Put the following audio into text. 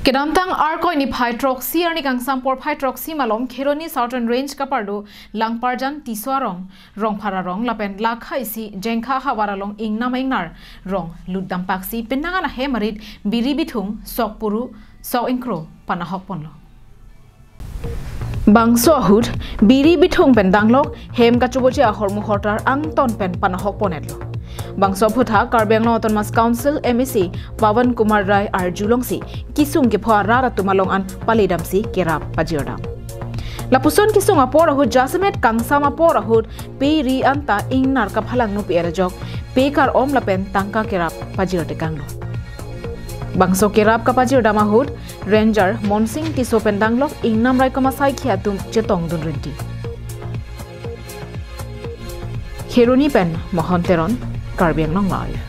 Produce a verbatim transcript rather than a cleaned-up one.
Kedamtang Arkoi niphai throksi arni kangsam porphai throksi malom Kheroni Southern Range kapardo Langparjan Tisso arong, Rongphar arong lapen Lakha isi Jengkha havar along ingnam ingnar rong lutdam paksi penang an ahem arit biri bithung, sok puru, sok ingkro panahok ponlo. Bangso ahut biri bithung pen danglok hem kachoboji ahormu hortar angton pen panahok pon-etlo. Bangso aphuthak Karbi Anglong Autonomous Council M A C Pawan Kumar Rai arjulongsi kisung kepho arat atum along an paledamsi kerap pajirdam. Lapuson kisung apor ahut jasemet kangsam apor ahut pe ri anta ingnar kaphalang nupi erajok pe kar-om lapen tangka kerap pajir tekanglo. Bangso kerap kapajirdam ahut Ranger Monsing Tisso pen danglok ingnam raikom asaikhi atum chetongdun rinti. Kheroni pen Mohon Teron, Karbi Anglong Live.